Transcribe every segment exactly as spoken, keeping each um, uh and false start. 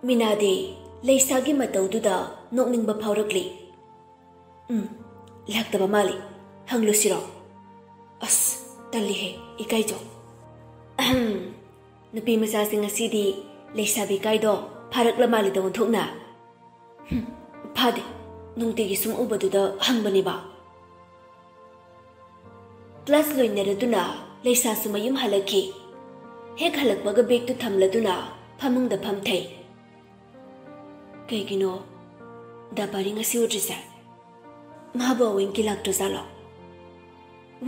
ꯃꯤꯅꯥꯗꯤ ꯂꯩꯁꯥꯒꯤ ꯃꯇꯧꯗꯨꯗ ꯅꯣꯛꯅꯤꯡꯕ ꯐꯥꯎꯔꯛꯂꯤ꯫ "ꯎꯝ, ꯂꯥꯛꯇꯕ ꯃꯥꯜꯂꯤ꯫ ꯍꯪꯂꯨꯁꯤꯔꯣ?" "ꯑꯁ, ꯇꯜꯂꯤꯍꯦ, ꯏꯀꯥꯏꯖꯧ꯫" "ꯑꯍꯝ, ꯅꯨꯄꯤ ꯃꯆꯥꯁꯤꯡ ꯑꯁꯤꯗꯤ ꯂꯩꯁꯥꯕꯤ ꯀꯥꯏꯗꯣ ꯐꯥꯔꯛꯂ ꯃꯥꯜꯂꯤꯗ ꯑꯣꯟꯊꯣꯛꯅ꯫" "ꯍꯨꯝ, ꯐꯥꯗꯦ꯫ ꯅꯨꯡꯇꯤꯒꯤ ꯁꯨꯝ ꯎꯕꯗꯨꯗ ꯍꯪꯕꯅꯦꯕ꯫" ꯀ꯭ꯂꯥꯁ ꯂꯣꯏꯅꯔꯗꯨꯅ ꯂꯩꯁꯥꯁꯨ ꯃꯌꯨꯝ ꯍꯜꯂꯛꯈꯤ꯫ ꯍꯦꯛ ꯍꯜꯂꯛꯄꯒ ꯕꯦꯒꯇꯨ ꯊꯝꯂꯗꯨꯅ ꯐꯃꯨꯡꯗ ꯐꯝꯊꯩ꯫ ꯀꯩꯒꯤꯅꯣ ꯗꯥ ꯄꯥꯔꯤ ꯉꯁꯤ ꯎꯗ꯭ꯔꯤꯁꯦ? ꯃꯥꯕꯨ ꯑꯋꯤꯡꯀꯤ ꯂꯥꯛꯇ꯭ꯔꯖꯥꯠꯂꯣ?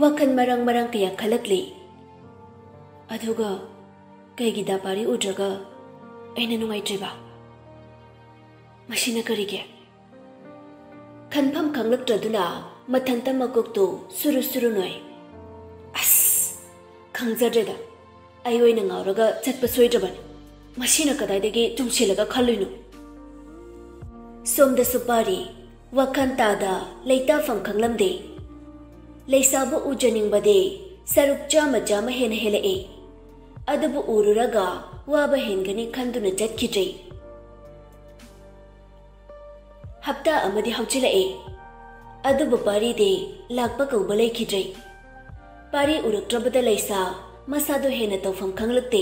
ꯋꯥꯈꯜ ꯃꯔꯥꯡ ꯃꯔꯥꯡ ꯀꯌꯥ ꯈꯜꯂꯛꯂꯤ꯫ ꯑꯗꯨꯒ ꯀꯩꯒꯤ ꯗꯥ ꯄꯥꯔꯤ ꯎꯗ꯭ꯔꯒ ꯑꯩꯅ ꯅꯨꯡꯉꯥꯏꯇ꯭ꯔꯤꯕ? ꯃꯁꯤꯅ ꯀꯔꯤꯒꯤ? ꯈꯟꯐꯝ ꯈꯪꯂꯛꯇ꯭ꯔꯗꯨꯅ ꯃꯊꯟꯇ ꯃꯀꯣꯛꯇꯨ ꯁꯨꯔꯨ ꯁꯨꯔꯨ ꯅꯣꯏ꯫ "ꯑꯁ, ꯈꯪꯖꯗ꯭ꯔꯦꯗ꯫ ꯑꯩ ꯑꯣꯏꯅ ꯉꯥꯎꯔꯒ ꯆꯠꯄ ꯁꯣꯏꯗ꯭ꯔꯕꯅꯤ꯫ ꯃꯁꯤꯅ ꯀꯗꯥꯏꯗꯒꯤ ꯆꯨꯡꯁꯤꯜꯂꯒ ꯈꯜꯂꯨꯏꯅꯣ?" ꯁꯣꯝꯗꯁꯨ ꯄꯥꯔꯤ꯫ ꯋꯥꯈꯜ ꯇꯥꯗ ꯂꯩꯇꯥꯐꯝ ꯈꯪꯂꯝꯗꯦ꯫ ꯂꯩꯁꯥꯕꯨ ꯎꯖꯅꯤꯡꯕꯗꯤ ꯁꯔꯨꯛ ꯆꯥꯝꯃ ꯆꯥꯝꯃ ꯍꯦꯟꯅ ꯍꯦꯜꯂꯛꯏ꯫ ꯑꯗꯨꯕꯨ ꯎꯔꯨꯔꯒ ꯋꯥꯕ ꯍꯦꯟꯒꯅꯤ ꯈꯟꯗꯨꯅ ꯆꯠꯈꯤꯗ꯭ꯔꯦ꯫ ꯍꯞꯇꯥ ꯑꯃꯗꯤ ꯍꯧꯖꯤꯜꯂꯛꯏ꯫ ꯑꯗꯨꯕꯨ ꯄꯥꯔꯤꯗꯤ ꯂꯥꯛꯄ ꯀꯧꯕ ꯂꯩꯈꯤꯗ꯭ꯔꯦ꯫ ꯄꯥꯔꯤ ꯎꯔꯛꯇ꯭ꯔꯕꯗ ꯂꯩꯁꯥ ꯃꯁꯥꯗꯣ ꯍꯦꯟꯅ ꯇꯧꯐꯝ ꯈꯪꯂꯛꯇꯦ꯫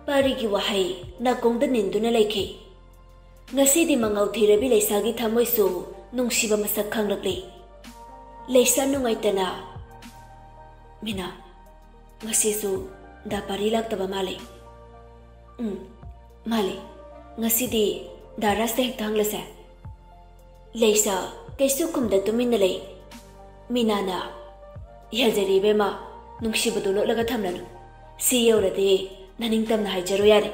ꯄꯥꯔꯤꯒꯤ ꯋꯥꯍꯩ ꯅꯥꯀꯣꯡꯗ ꯅꯤꯟꯗꯨꯅ ꯂꯩꯈꯤ꯫ ꯉꯁꯤꯗꯤ ꯃꯉꯥꯎ ꯊꯤꯔꯕꯤ ꯂꯩꯁꯥꯒꯤ ꯊꯃꯣꯏꯁꯨ ꯅꯨꯡꯁꯤꯕ ꯃꯁꯛ ꯈꯪꯂꯛꯂꯤ꯫ ꯂꯩꯁꯥ ꯅꯨꯡꯉꯥꯏꯇꯅ, "ꯃꯤꯅꯥ, ꯉꯁꯤꯁꯨ ꯗꯥ ꯄꯥꯔꯤ ꯂꯥꯛꯇꯕ ꯃꯥꯜꯂꯦ꯫" "ꯎꯝ, ꯃꯥꯜꯂꯦ꯫ ꯉꯁꯤꯗꯤ ꯗꯥ ꯔꯥꯖꯇ ꯍꯦꯛꯇ ꯍꯪꯂꯁꯦ꯫" ꯂꯩꯁꯥ ꯀꯩꯁꯨ ꯈꯨꯝꯗ ꯇꯨꯃꯤꯟꯅ ꯂꯩ꯫ ꯃꯤꯅꯥꯅ, "ꯌꯥꯖꯔꯦ ꯏꯕꯦꯝꯃ, ꯅꯨꯡꯁꯤꯕꯗꯣ ꯂꯣꯠꯂꯒ ꯊꯝꯂꯅꯨ꯫ ꯁꯤ ꯌꯧꯔꯗꯤ ꯅꯅꯤꯡꯇꯝꯅ ꯍꯥꯏꯖꯔꯣ ꯌꯥꯔꯦ꯫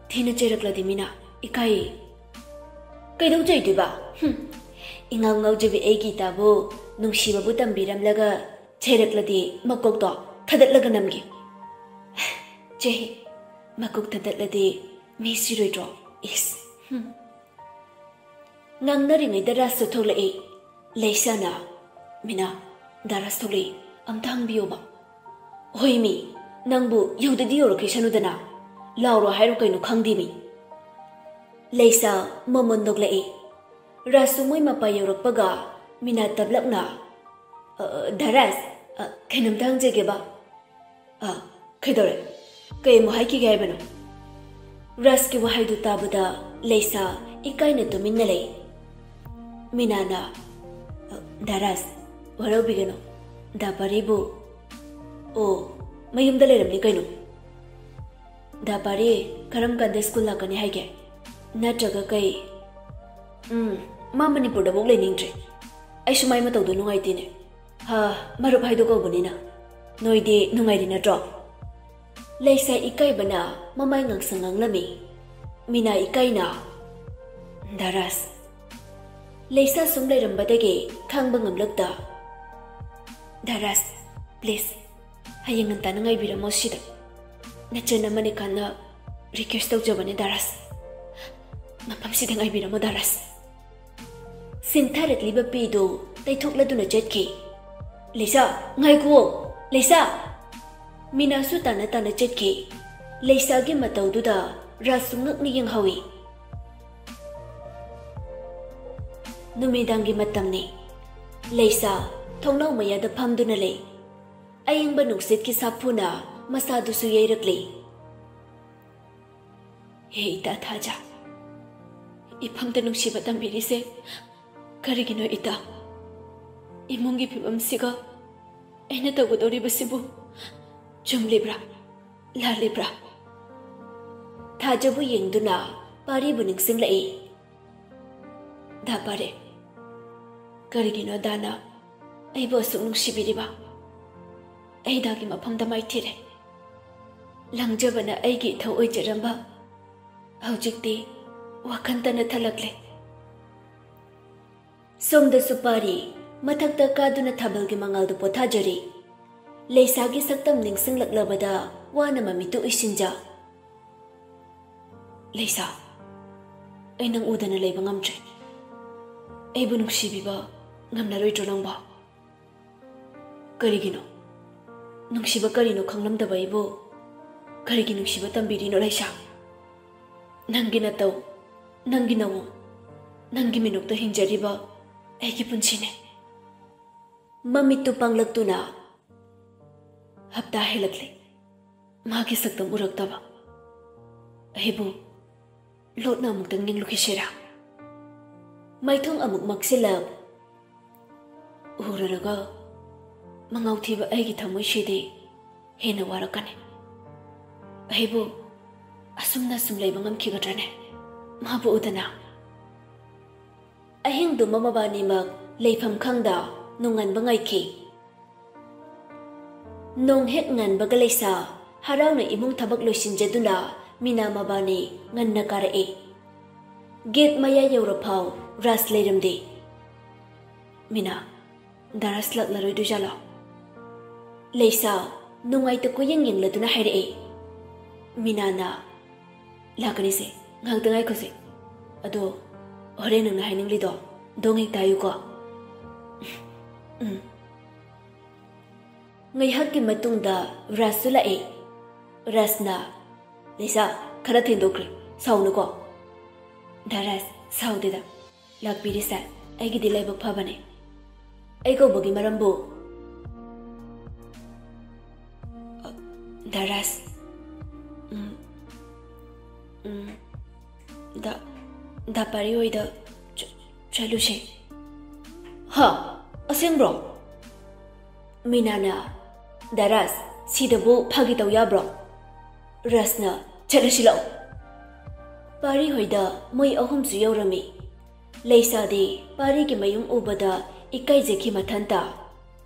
ꯊꯤꯅ ꯆꯩꯔꯛꯂꯗꯤ ꯃꯤꯅꯥ, ꯏꯀꯥꯏꯌꯦ꯫" "ꯀꯩꯗꯧ ꯆꯩꯗꯣꯏꯕ? ꯍꯨꯝ, ꯏꯉꯥꯎ ꯉꯥꯎꯖꯕꯤ ꯑꯩꯒꯤ ꯏꯇꯥꯕꯨ ꯅꯨꯡꯁꯤꯕꯕꯨ ꯇꯝꯕꯤꯔꯝꯂꯒ ꯆꯩꯔꯛꯂꯗꯤ ꯃꯀꯣꯛꯇꯣ ꯊꯗꯠꯂꯒ ꯅꯝꯒꯦ꯫" "ꯆꯦ, ꯃꯀꯣꯛ ꯊꯗꯠꯂꯗꯤ ꯃꯤ ꯁꯤꯔꯣꯏꯗ꯭ꯔꯣ? ꯏꯁ, ꯍꯨꯝ꯫" ꯉꯥꯡꯅꯔꯤꯉꯩꯗ ꯔꯥꯖꯁꯨ ꯊꯣꯛꯂꯛꯏ꯫ ꯂꯩꯁꯥꯅ, "ꯃꯤꯅꯥ, ꯗꯥ ꯔꯥꯖ ꯊꯣꯛꯂꯛꯏ, ꯑꯝꯇ ꯍꯪꯕꯤꯌꯣꯕ꯫" "ꯍꯣꯏ ꯃꯤ, ꯅꯪꯕꯨ ꯌꯧꯗꯗꯤ ꯌꯧꯔꯛꯈꯤꯁꯅꯨꯗꯅ꯫ ꯂꯥꯎꯔꯣ ꯍꯥꯏꯔꯣ ꯀꯩꯅꯣ ꯈꯪꯗꯦ ꯃꯤ꯫ ꯂꯩꯁꯥ ꯃꯃꯣꯟ ꯅꯣꯛꯂꯛꯏ꯫ ꯔꯥꯖꯁꯨ ꯃꯣꯏ ꯃꯄꯥ ꯌꯧꯔꯛꯄꯒ ꯃꯤꯅꯥ ꯇꯞꯂꯞꯅ, "ꯑ, ꯙꯔꯥꯖ, ꯑ, ꯀꯩꯅꯣꯝꯇ ꯍꯪꯖꯒꯦꯕ꯫" "ꯑ, ꯀꯩꯗꯧꯔꯦ? ꯀꯩ ꯑꯃꯨꯛ ꯍꯥꯏꯈꯤꯒꯦ ꯍꯥꯏꯕꯅꯣ?" ꯔꯥꯖꯀꯤ ꯋꯥꯍꯩꯗꯨ ꯇꯥꯕꯗ ꯂꯩꯁꯥ ꯏꯀꯥꯏꯅ ꯇꯨꯃꯤꯟꯅ ꯂꯩ꯫ ꯃꯤꯅꯥꯅ, "ꯑ, ꯙꯔꯥꯖ, ꯋꯥꯔꯧꯕꯤꯒꯅꯨ꯫ ꯗꯥ ꯄꯥꯔꯤꯕꯨ꯫" "ꯑꯣ, ꯃꯌꯨꯝꯗ ꯂꯩꯔꯝꯅꯤ ꯀꯩꯅꯣ꯫" "ꯗꯥ ꯄꯥꯔꯤ ꯀꯔꯝ ꯀꯥꯟꯗ ꯁ꯭ꯀꯨꯜ ꯂꯥꯛꯀꯅꯤ ꯍꯥꯏꯒꯦ? ꯅꯠꯇ꯭ꯔꯒ ꯀꯩ?" "ꯎꯝ, ꯃꯥ ꯃꯅꯤꯄꯨꯔꯗꯐꯥꯎ ꯂꯩꯅꯤꯡꯗ꯭ꯔꯦ꯫ ꯑꯩꯁꯨ ꯃꯥꯏ ꯃꯇꯧꯗꯣ ꯅꯨꯡꯉꯥꯏꯇꯦꯅꯦ꯫ ꯍꯥ, ꯃꯔꯨꯞ ꯍꯥꯏꯗꯣ ꯀꯧꯕꯅꯤꯅ꯫ ꯅꯣꯏꯗꯤ ꯅꯨꯡꯉꯥꯏꯔꯤ ꯅꯠꯇ꯭ꯔꯣ?" ꯂꯩꯁꯥ ꯏꯀꯥꯏꯕꯅ ꯃꯃꯥꯏ ꯉꯥꯡꯁꯪ ꯉꯥꯡꯂꯝꯃꯤ꯫ ꯃꯤꯅꯥ ꯏꯀꯥꯏꯅ, "ꯙꯔꯥꯖ꯫" ꯂꯩꯁꯥ ꯁꯨꯝ ꯂꯩꯔꯝꯕꯗꯒꯤ ꯈꯥꯡꯕ ꯉꯝꯂꯛꯇ, "ꯙꯔꯥꯖ, please, ꯍꯌꯦꯡ ꯉꯟꯇꯥꯅ ꯉꯥꯏꯕꯤꯔꯝꯃꯣ ꯁꯤꯗ꯫ ꯅꯆꯟ ꯑꯃꯅꯤ ꯀꯥꯟꯅ request ꯇꯧꯖꯕꯅꯦ ꯙꯔꯥꯖ꯫ ꯃꯐꯝꯁꯤꯗ ꯉꯥꯏꯕꯤꯔꯝꯃꯣ ꯙꯔꯥꯖ꯫" ꯁꯤꯟꯊꯔꯛꯂꯤꯕ ꯄꯤꯗꯨ ꯇꯩꯊꯣꯛꯂꯗꯨꯅ ꯆꯠꯈꯤ꯫ "ꯂꯩꯁꯥ, ꯉꯥꯏꯈꯨꯑꯣ, ꯂꯩꯁꯥ!" ꯃꯤꯅꯥꯁꯨ ꯇꯥꯅ ꯇꯥꯅ ꯆꯠꯈꯤ꯫ ꯂꯩꯁꯥꯒꯤ ꯃꯇꯧꯗꯨꯗ ꯔꯥꯖꯁꯨ ꯉꯛꯅ ꯌꯦꯡꯍꯧꯏ꯫ ꯅꯨꯃꯤꯗꯥꯡꯒꯤ ꯃꯇꯝꯅꯤ꯫ ꯂꯩꯁꯥ ꯊꯣꯡꯅꯥꯎ ꯃꯌꯥꯗ ꯐꯝꯗꯨꯅ ꯂꯩ꯫ ꯑꯏꯪꯕ ꯅꯨꯡꯁꯤꯠꯀꯤ ꯁꯥꯐꯨꯅ ꯃꯁꯥꯗꯨꯁꯨ ꯌꯩꯔꯛꯂꯤ꯫ ꯍꯦ ꯏꯇꯥ ꯊꯥꯖ, ꯏꯐꯝꯗ ꯅꯨꯡꯁꯤꯕ ꯇꯝꯕꯤꯔꯤꯁꯦ ꯀꯔꯤꯒꯤꯅꯣ ꯏꯇꯥ? ꯏꯃꯨꯡꯒꯤ ꯐꯤꯕꯝꯁꯤꯒ ꯑꯩꯅ ꯇꯧꯒꯗꯧꯔꯤꯕꯁꯤꯕꯨ ꯆꯨꯝꯂꯤꯕ꯭ꯔꯥ, ꯂꯥꯜꯂꯤꯕ꯭ꯔꯥ? ꯊꯥꯖꯕꯨ ꯌꯦꯡꯗꯨꯅ ꯄꯥꯔꯤꯕꯨ ꯅꯤꯡꯁꯤꯡꯂꯛꯏ꯫ ꯗꯥ ꯄꯥꯔꯤ, ꯀꯔꯤꯒꯤꯅꯣ ꯗꯥꯅ ꯑꯩꯕꯨ ꯑꯁꯨꯛ ꯅꯨꯡꯁꯤꯕꯤꯔꯤꯕ? ꯑꯩ ꯗꯥꯒꯤ ꯃꯐꯝꯗ ꯃꯥꯏꯊꯤꯔꯦ꯫ ꯂꯪꯖꯕꯅ ꯑꯩꯒꯤ ꯏꯊꯧ ꯑꯣꯏꯖꯔꯝꯕ ꯍꯧꯖꯤꯛꯇꯤ ꯋꯥꯈꯟꯇꯅ ꯊꯜꯂꯛꯂꯦ꯫ ꯁꯣꯝꯗꯁꯨ ꯄꯥꯔꯤ ꯃꯊꯛꯇ ꯀꯥꯗꯨꯅ ꯊꯥꯕꯜꯒꯤ ꯃꯉꯥꯜꯗꯨ ꯄꯣꯊꯥꯖꯔꯤ꯫ ꯂꯩꯁꯥꯒꯤ ꯁꯛꯇꯝ ꯅꯤꯡꯁꯤꯡꯂꯛꯂꯕꯗ ꯋꯥꯅ ꯃꯃꯤꯠꯇꯨ ꯎꯏꯁꯤꯟꯖ꯫ ꯂꯩꯁꯥ, ꯑꯩ ꯅꯪ ꯎꯗꯅ ꯂꯩꯕ ꯉꯝꯗ꯭ꯔꯦ꯫ ꯑꯩꯕꯨ ꯅꯨꯡꯁꯤꯕꯤꯕ ꯉꯝꯂꯔꯣꯏꯗ꯭ꯔꯣ ꯅꯪꯕꯣ? ꯀꯔꯤꯒꯤꯅꯣ? ꯅꯨꯡꯁꯤꯕ ꯀꯔꯤꯅꯣ ꯈꯪꯂꯝꯗꯕ ꯑꯩꯕꯨ ꯀꯔꯤꯒꯤ ꯅꯨꯡꯁꯤꯕ ꯇꯝꯕꯤꯔꯤꯅꯣ ꯂꯩꯁꯥ? ꯅꯪꯒꯤ ꯅꯇꯧ, ꯅꯪꯒꯤ ꯅꯋꯣ, ꯅꯪꯒꯤ ꯃꯤꯅꯣꯛꯇ ꯍꯤꯡꯖꯔꯤꯕ ꯑꯩꯒꯤ ꯄꯨꯟꯁꯤꯅꯦ꯫ ꯃꯃꯤꯠꯇꯨ ꯄꯥꯡꯂꯛꯇꯨꯅ ꯍꯞꯇꯥ ꯍꯦꯜꯂꯛꯂꯦ꯫ ꯃꯥꯒꯤ ꯁꯛꯇꯝ ꯎꯔꯛꯇꯕ꯫ ꯑꯩꯕꯨ ꯂꯣꯠꯅ ꯑꯃꯨꯛꯇꯪ ꯌꯦꯡꯂꯨꯈꯤꯁꯤꯔꯥ? ꯃꯥꯏꯊꯣꯡ ꯑꯃꯨꯛ ꯃꯛꯁꯤꯜꯂꯛ꯫ ꯎꯔꯔꯒ ꯃꯉꯥꯎ ꯊꯤꯕ ꯑꯩꯒꯤ ꯊꯃꯣꯏꯁꯤꯗꯤ ꯍꯦꯟꯅ ꯋꯥꯔꯛꯀꯅꯤ꯫ ꯑꯩꯕꯨ ꯑꯁꯨꯝꯅ ꯁꯨꯝ ꯂꯩꯕ ꯉꯝꯈꯤꯒꯗ꯭ꯔꯅꯦ? ꯃꯥꯕꯨ ꯎꯗꯅ꯫ ꯑꯍꯤꯡꯗꯨꯃ ꯃꯕꯥꯅꯤꯃꯛ ꯂꯩꯐꯝ ꯈꯪꯗ ꯅꯣꯡꯉꯥꯟꯕ ꯉꯥꯏꯈꯤ꯫ ꯅꯣꯡ ꯍꯦꯛ ꯉꯥꯟꯕꯒ ꯂꯩꯁꯥ ꯍꯔꯥꯎꯅ ꯏꯃꯨꯡ ꯊꯕꯛ ꯂꯣꯏꯁꯤꯟꯖꯗꯨꯅ ꯃꯤꯅꯥ ꯃꯕꯥꯅꯤ ꯉꯟꯅ ꯀꯥꯔꯛꯏ꯫ ꯒꯦꯠ ꯃꯌꯥ ꯌꯧꯔꯐꯥꯎ ꯔꯥꯖ ꯂꯩꯔꯝꯗꯦ꯫ ꯃꯤꯅꯥ, ꯗꯥ ꯔꯥꯖ ꯂꯥꯛꯂꯔꯣꯏꯗꯣꯏꯖꯥꯠꯂꯣ? ꯂꯩꯁꯥ ꯅꯨꯡꯉꯥꯏꯇ ꯀꯣꯏꯌꯦꯡ ꯌꯦꯡꯂꯗꯨꯅ ꯍꯥꯏꯔꯛꯏ꯫ ꯃꯤꯅꯥꯅ, "ꯂꯥꯛꯀꯅꯤꯁꯦ, ꯉꯥꯏꯍꯥꯛꯇ ꯉꯥꯏꯈꯣꯁꯦ꯫ ꯑꯗꯣ ꯍꯣꯔꯦꯟ ꯅꯪꯅ ꯍꯥꯏꯅꯤꯡꯂꯤꯗꯣ ꯗꯣꯡ ꯍꯦꯛꯇ ꯍꯥꯏꯌꯨꯀꯣ꯫" ꯎꯝ꯫ ꯉꯥꯏꯍꯥꯛꯀꯤ ꯃꯇꯨꯡꯗ ꯔꯥꯖꯁꯨ ꯂꯥꯛꯑꯦ꯫ ꯔꯥꯖꯅ, "ꯂꯩꯁꯥ, ꯈꯔ ꯊꯦꯡꯗꯣꯛꯈ꯭ꯔꯦ, ꯁꯥꯎꯅꯨꯀꯣ꯫" "ꯗꯥ ꯔꯥꯖ, ꯁꯥꯎꯗꯦꯗ꯫ ꯂꯥꯛꯄꯤꯔꯤꯁꯦ ꯑꯩꯒꯤꯗꯤ ꯂꯥꯏꯕꯛ ꯐꯕꯅꯦ꯫ ꯑꯩ ꯀꯧꯕꯒꯤ ꯃꯔꯝꯕꯨ?" "ꯑ, ꯗꯥ ꯔꯥꯖ, ꯎꯝ, ꯎꯝ, ꯗꯥ, ꯗꯥ ꯄꯥꯔꯤ ꯍꯣꯏꯗ ꯆ-, ꯆꯠꯂꯨꯁꯦ꯫" "ꯍꯥ? ꯑꯁꯦꯡꯕ꯭ꯔꯣ?" ꯃꯤꯅꯥꯅ, "ꯗꯥ ꯔꯥꯖ, ꯁꯤꯗꯕꯨ ꯐꯥꯒꯤ ꯇꯧ ꯌꯥꯕ꯭ꯔꯣ?" ꯔꯥꯖꯅ, "ꯆꯠꯂꯁꯤ ꯂꯥꯛꯑꯣ꯫" ꯄꯥꯔꯤ ꯍꯣꯏꯗ ꯃꯣꯏ ꯑꯍꯨꯝꯁꯨ ꯌꯧꯔꯝꯃꯤ꯫ ꯂꯩꯁꯥꯗꯤ ꯄꯥꯔꯤꯒꯤ ꯃꯌꯨꯝ ꯎꯕꯗ ꯏꯀꯥꯏꯖꯈꯤ ꯃꯊꯟꯇ꯫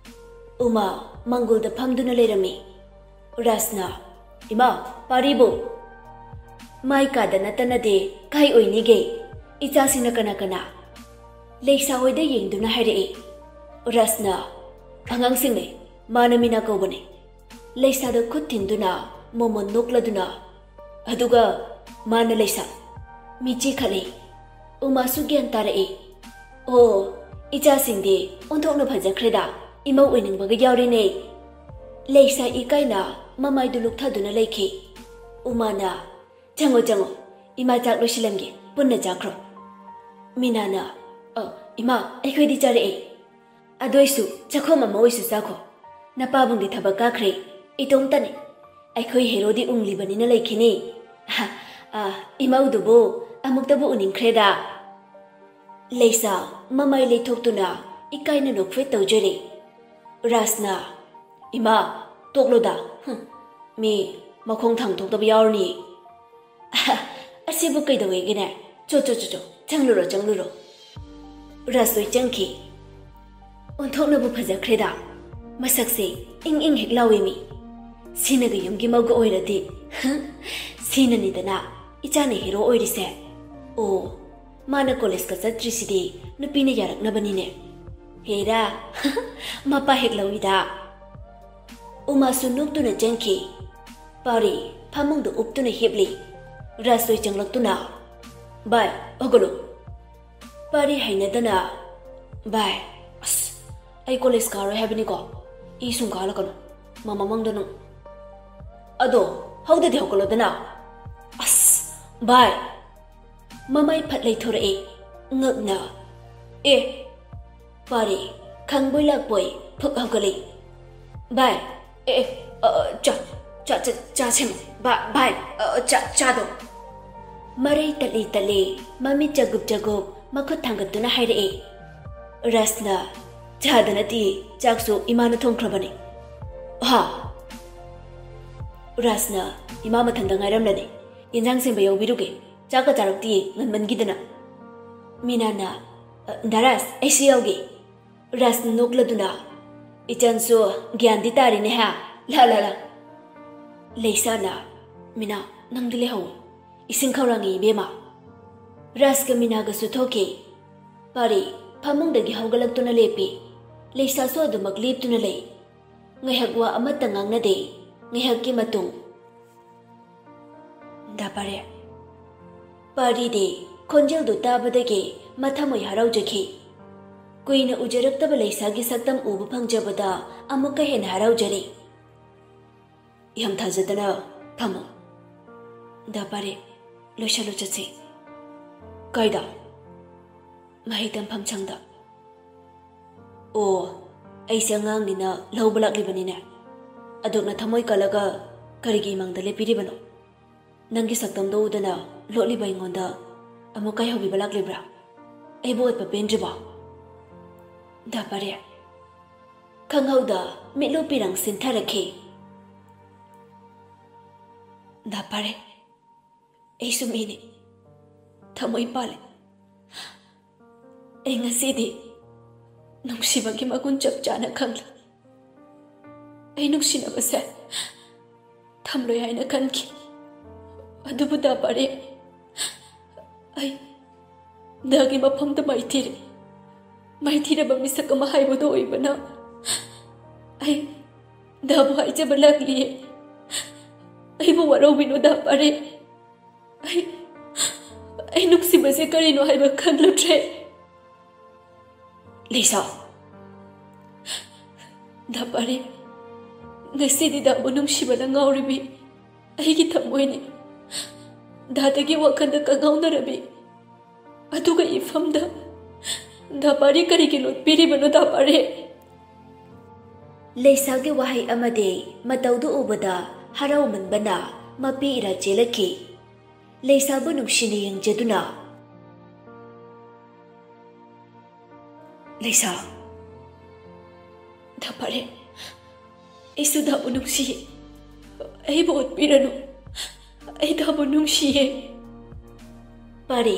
ꯎꯃꯥ ꯃꯪꯒꯣꯜꯗ ꯐꯝꯗꯨꯅ ꯂꯩꯔꯝꯃꯤ꯫ ꯔꯥꯖꯅ, "ꯏꯃꯥ, ꯄꯥꯔꯤꯕꯨ?" "ꯃꯥꯏ ꯀꯥꯗ ꯅꯠꯇꯅꯗꯤ ꯀꯥꯏ ꯑꯣꯏꯅꯤꯒꯦ? ꯏꯆꯥꯁꯤꯡꯅ ꯀꯅꯥ ꯀꯅꯥ?" ꯂꯩꯁꯥ ꯍꯣꯏꯗ ꯌꯦꯡꯗꯨꯅ ꯍꯥꯏꯔꯛꯏ꯫ ꯔꯥꯖꯅ, "ꯑꯉꯥꯡꯁꯤꯡꯅꯦ, ꯃꯥꯅ ꯃꯤꯅꯥ ꯀꯧꯕꯅꯦ꯫" ꯂꯩꯁꯥꯗ ꯈꯨꯠ ꯊꯤꯟꯗꯨꯅ ꯃꯣꯃꯣꯟ ꯅꯣꯛꯂꯗꯨꯅ, ꯑꯗꯨꯒ ꯃꯥꯅ ꯂꯩꯁꯥ꯫ ꯃꯤꯠ ꯆꯤꯈꯠꯂꯤ꯫ ꯎꯃꯥꯁꯨ ꯒ꯭ꯌꯥꯟ ꯇꯥꯔꯛꯏ꯫ "ꯑꯣ, ꯏꯆꯥꯁꯤꯡꯗꯤ ꯑꯣꯟꯊꯣꯛꯅ ꯐꯖꯈ꯭ꯔꯦꯗ, ꯏꯃꯧ ꯑꯣꯏꯅꯤꯡꯕꯒ ꯌꯥꯎꯔꯦꯅꯦ꯫" ꯂꯩꯁꯥ ꯏꯀꯥꯏꯅ ꯃꯃꯥꯏꯗꯨ ꯂꯨꯛꯊꯗꯨꯅ ꯂꯩꯈꯤ꯫ ꯎꯃꯥꯅ, "ꯆꯪꯉꯣ, ꯆꯪꯉꯣ, ꯏꯃꯥ ꯆꯥꯛ ꯂꯣꯏꯁꯤꯜꯂꯝꯒꯦ꯫ ꯄꯨꯟꯅ ꯆꯥꯈ꯭ꯔꯣ꯫ ꯃꯤꯅꯥꯅ, "ꯑ, ꯏꯃꯥ, ꯑꯩꯈꯣꯏꯗꯤ ꯆꯥꯔꯛꯑꯦ꯫ ꯑꯗꯨꯏꯁꯨ ꯆꯥꯛꯈꯣꯝ ꯑꯃ ꯑꯣꯏꯁꯨ ꯆꯥꯈꯣ꯫ ꯅꯄꯥꯕꯨꯡꯗꯤ ꯊꯕꯛ ꯀꯥꯈ꯭ꯔꯦ, ꯏꯇꯣꯝꯇꯅꯤ꯫ ꯑꯩꯈꯣꯏ ꯍꯦꯔꯣꯗꯤ ꯎꯪꯂꯤꯕꯅꯤꯅ ꯂꯩꯈꯤꯅꯤ꯫ ꯑ, ꯏꯃꯧꯗꯨꯕꯨ ꯑꯃꯨꯛꯇꯕꯨ ꯎꯅꯤꯡꯈ꯭ꯔꯦꯗ"꯫ ꯂꯩꯁꯥ ꯃꯃꯥꯏ ꯂꯩꯊꯣꯛꯇꯨꯅ ꯏꯀꯥꯏꯅ ꯅꯣꯛꯐꯦꯠ ꯇꯧꯖꯔꯤ꯫ ꯔꯥꯖꯅ, "ꯏꯃꯥ, ꯇꯣꯛꯂꯣꯗ꯫ ꯍꯨꯝ, ꯃꯤ ꯃꯈꯣꯡ ꯊꯥꯡ ꯊꯣꯛꯇꯕ ꯌꯥꯎꯔꯅꯤ꯫ ꯑꯁꯤꯕꯨ ꯀꯩꯗꯧꯋꯦꯒꯦꯅꯦ? ꯆꯣ, ꯆꯣ, ꯆꯣ, ꯆꯣ, ꯆꯪꯂꯨꯔꯣ, ꯆꯪꯂꯨꯔꯣ"꯫ ꯔꯥꯖ ꯂꯣꯏ ꯆꯪꯈꯤ꯫ ꯑꯣꯟꯊꯣꯛꯅꯕꯨ ꯐꯖꯈ꯭ꯔꯦꯗ꯫ ꯃꯁꯛꯁꯦ ꯏꯪ ꯏꯪ ꯍꯦꯛ ꯂꯥꯎꯏ ꯃꯤ꯫ ꯁꯤꯅꯒ ꯌꯨꯝꯒꯤ ꯃꯧꯒ ꯑꯣꯏꯔꯗꯤ, ꯁꯤꯅꯅꯤꯗꯅ ꯏꯆꯥꯅ ꯍꯦꯔꯣ ꯑꯣꯏꯔꯤꯁꯦ꯫ ꯑꯣ, ꯃꯥꯅ ꯀꯣꯂꯦꯖꯀ ꯆꯠꯇ꯭ꯔꯤꯁꯤꯗꯤ ꯅꯨꯄꯤꯅ ꯌꯥꯔꯛꯅꯕꯅꯤꯅꯦ꯫ ꯍꯦꯔꯥ, ꯃꯄꯥ ꯍꯦꯛ ꯂꯧꯏꯗ꯫ ꯎꯃꯥꯁꯨ ꯅꯣꯛꯇꯨꯅ ꯆꯪꯈꯤ꯫ ꯄꯥꯔꯤ ꯐꯃꯨꯡꯗ ꯎꯞꯇꯨꯅ ꯍꯤꯞꯂꯤ꯫ ꯔꯥꯖ ꯂꯣꯏ ꯆꯪꯂꯛꯇꯨꯅ, "ꯚꯥꯏ, ꯍꯧꯒꯠꯂꯨ"꯫ ꯄꯥꯔꯤ ꯍꯩꯅꯗꯅ, "ꯚꯥꯏ, ꯑꯁ, ꯑꯩ ꯀꯣꯂꯦꯖ ꯀꯥꯔꯣꯏ ꯍꯥꯏꯕꯅꯤꯀꯣ꯫ ꯏ ꯁꯨꯝ ꯀꯥꯍꯜꯂꯛꯀꯅꯨ꯫ ꯃꯃꯥ ꯃꯪꯗ ꯅꯪ"꯫ "ꯑꯗꯣ, ꯍꯧꯗꯗꯤ ꯍꯧꯒꯠꯂꯣꯗꯅ"꯫ "ꯑꯁ, ꯚꯥꯏ"꯫ ꯃꯃꯥꯏ ꯐꯠ ꯂꯩꯊꯣꯔꯛꯑꯦ꯫ ꯉꯛꯅ, "ꯑꯦ"꯫ ꯄꯥꯔꯤ ꯈꯪꯕꯣꯏ ꯂꯥꯛꯄꯣꯏ ꯐꯨꯛ ꯍꯧꯒꯠꯂꯤ꯫ "ꯚꯥꯏ, ꯑꯦ, ꯑꯦ, ꯑ, ꯑ, ꯆꯥ, ꯆꯥ, ꯆꯥ, ꯆꯥ ꯁꯦꯝꯃꯨ꯫ ꯚꯥ-, ꯚꯥꯏ, ꯑ, ꯑ, ꯆꯥ, ꯆꯥꯗꯣ"꯫ ꯃꯔꯩ ꯇꯠꯂꯤ ꯇꯠꯂꯤ, ꯃꯃꯤꯠ ꯆꯒꯨꯞ ꯆꯒꯨꯞ, ꯃꯈꯨꯠ ꯊꯥꯡꯒꯠꯇꯨꯅ ꯍꯥꯏꯔꯛꯏ꯫ ꯔꯥꯖꯅ, "ꯆꯥꯗ ꯅꯠꯇꯦ, ꯆꯥꯛꯁꯨ ꯏꯃꯥꯅ ꯊꯣꯡꯈ꯭ꯔꯕꯅꯤ"꯫ ꯍꯥ? ꯔꯥꯖꯅ, "ꯏꯃꯥ ꯃꯊꯟꯇ ꯉꯥꯏꯔꯝꯂꯅꯤ꯫ ꯌꯦꯟꯖꯥꯡ ꯁꯦꯝꯕ ꯌꯥꯎꯕꯤꯔꯨꯒꯦ꯫ ꯆꯥꯛꯀ ꯆꯥꯔꯛꯇꯤꯌꯦ, ꯉꯟꯃꯟꯈꯤꯗꯅ"꯫ ꯃꯤꯅꯥꯅ, "ꯑ, ꯗꯥ ꯔꯥꯖ, ꯑꯩꯁꯨ ꯌꯥꯎꯒꯦ"꯫ ꯔꯥꯖ ꯅꯣꯛꯂꯗꯨꯅ, "ꯏꯆꯟꯁꯨ ꯒ꯭ꯌꯥꯟꯗꯤ ꯇꯥꯔꯤꯅꯦ ꯍꯥ? ꯂꯥ, ꯂꯥ, ꯂꯥ"꯫ ꯂꯩꯁꯥꯅ, "ꯃꯤꯅꯥ, ꯅꯪꯗꯤ ꯂꯩꯍꯧ꯫ ꯏꯁꯤꯡ ꯈꯧꯔꯥꯡꯉꯤ ꯏꯕꯦꯝꯃ"꯫ ꯔꯥꯖꯀ ꯃꯤꯅꯥꯒꯁꯨ ꯊꯣꯛꯈꯤ꯫ ꯄꯥꯔꯤ ꯐꯃꯨꯡꯗꯒꯤ ꯍꯧꯒꯠꯂꯛꯇꯨꯅ ꯂꯦꯞꯄꯤ꯫ ꯂꯩꯁꯥꯁꯨ ꯑꯗꯨꯃꯛ ꯂꯦꯞꯇꯨꯅ ꯂꯩ꯫ ꯉꯥꯏꯍꯥꯛ ꯋꯥ ꯑꯃꯠꯇ ꯉꯥꯡꯅꯗꯦ꯫ ꯉꯥꯏꯍꯥꯛꯀꯤ ꯃꯇꯨꯡ, "ꯗꯥ ꯄꯥꯔꯦ"꯫ ꯄꯥꯔꯤꯗꯤ ꯈꯣꯟꯖꯦꯜꯗꯨ ꯇꯥꯕꯗꯒꯤ ꯃꯊꯃꯣꯏ ꯍꯔꯥꯎꯖꯈꯤ꯫ ꯀꯨꯏꯅ ꯎꯖꯔꯛꯇꯕ ꯂꯩꯁꯥꯒꯤ ꯁꯛꯇꯝ ꯎꯕ ꯐꯪꯖꯕꯗ ꯑꯃꯨꯛꯀ ꯍꯦꯟꯅ ꯍꯔꯥꯎꯖꯔꯦ꯫ "ꯌꯥꯝ ꯊꯥꯖꯗꯅ ꯐꯝꯃꯣ꯫ ꯗꯥ ꯄꯥꯔꯦ, ꯂꯣꯏꯁꯜꯂꯨ ꯆꯠꯁꯤ"꯫ ꯀꯥꯏꯗ? ꯃꯍꯩ ꯇꯝꯐꯝ ꯁꯪꯗ꯫ ꯑꯣ, ꯑꯩꯁꯦ ꯑꯉꯥꯡꯅꯤꯅ ꯂꯧꯕ ꯂꯥꯛꯂꯤꯕꯅꯤꯅꯦ꯫ ꯑꯗꯨꯛꯅ ꯊꯃꯣꯏ ꯀꯜꯂꯒ ꯀꯔꯤꯒꯤ ꯏꯃꯥꯡꯗ ꯂꯦꯞꯄꯤꯔꯤꯕꯅꯣ? ꯅꯪꯒꯤ ꯁꯛꯇꯝꯗꯣ ꯎꯗꯅ ꯂꯣꯠꯂꯤꯕ ꯑꯩꯉꯣꯟꯗ ꯑꯃꯨꯛ ꯀꯥꯏꯍꯧꯕꯤꯕ ꯂꯥꯛꯂꯤꯕ꯭ꯔꯥ? ꯑꯩꯕꯨ ꯑꯣꯠꯄ ꯄꯦꯟꯗ꯭ꯔꯤꯕꯣ? ꯗꯥ ꯄꯥꯔꯦ, ꯈꯪꯍꯧꯗ ꯃꯤꯠꯂꯨ ꯄꯤꯔꯪ ꯁꯤꯟꯊꯔꯛꯈꯤ꯫ ꯗꯥ ꯄꯥꯔꯦ, ꯑꯩꯁꯨ ꯃꯤꯅꯤ꯫ ꯊꯃꯣꯏ ꯄꯥꯜꯂꯦ꯫ ꯑꯩ ꯉꯁꯤꯗꯤ ꯅꯨꯡꯁꯤꯕꯒꯤ ꯃꯒꯨꯟ ꯆꯞ ꯆꯥꯅ ꯈꯪꯂꯦ꯫ ꯑꯩ ꯅꯨꯡꯁꯤꯅꯕꯁꯦ ꯊꯝꯂꯣꯏ ꯍꯥꯏꯅ ꯈꯟꯈꯤ꯫ ꯑꯗꯨꯕꯨ ꯗꯥ ꯄꯥꯔꯦ, ꯑꯩ ꯗꯥꯒꯤ ꯃꯐꯝꯗ ꯃꯥꯏꯊꯤꯔꯦ꯫ ꯃꯥꯏꯊꯤꯔꯕ ꯃꯤꯁꯛ ꯑꯃ ꯍꯥꯏꯕꯗꯨ ꯑꯣꯏꯕꯅ ꯑꯩ ꯗꯥꯕꯨ ꯍꯥꯏꯖꯕ ꯂꯥꯛꯂꯤꯌꯦ꯫ ꯑꯩꯕꯨ ꯋꯥꯔꯧꯕꯤꯅꯨ ꯗꯥ ꯄꯥꯔꯦ꯫ ꯑꯩ, ꯑꯩ ꯅꯨꯡꯁꯤꯕꯁꯦ ꯀꯔꯤꯅꯣ ꯍꯥꯏꯕ ꯈꯪꯂꯨꯗ꯭ꯔꯦ꯫ ꯂꯩꯁꯥ꯫ ꯗꯥ ꯄꯥꯔꯦ, ꯉꯁꯤꯗꯤ ꯗꯥꯕꯨ ꯅꯨꯡꯁꯤꯕꯅ ꯉꯥꯎꯔꯤꯕꯤ ꯑꯩꯒꯤ ꯊꯃꯣꯏꯅꯤ꯫ ꯗꯥꯗꯒꯤ ꯋꯥꯈꯜꯗ ꯀꯉꯥꯎꯅꯔꯕꯤ ꯑꯗꯨꯒ ꯏꯐꯝꯗ ꯗꯥ ꯄꯥꯔꯦ ꯀꯔꯤꯒꯤ ꯂꯣꯠꯄꯤꯔꯤꯕꯅꯣ ꯗꯥ ꯄꯥꯔꯦ? ꯂꯩꯁꯥꯒꯤ ꯋꯥꯍꯩ ꯑꯃꯗꯤ ꯃꯇꯧꯗꯨ ꯎꯕꯗ ꯍꯔꯥꯎꯃꯟꯕꯅ ꯃꯄꯤ ꯏꯔꯥ ꯆꯦꯜꯂꯛꯈꯤ꯫ ꯂꯩꯁꯥꯕꯨ ꯅꯨꯡꯁꯤꯅ ꯌꯦꯡꯖꯗꯨꯅ, ꯂꯩꯁꯥ꯫ ꯗꯥ ꯄꯥꯔꯦ, ꯑꯩꯁꯨ ꯗꯥꯕꯨ ꯅꯨꯡꯁꯤꯌꯦ꯫ ꯑꯩꯕꯨ ꯑꯣꯠꯄꯤꯔꯅꯨ꯫ ꯑꯩ ꯗꯥꯕꯨ ꯅꯨꯡꯁꯤꯌꯦ꯫ ꯄꯥꯔꯦ,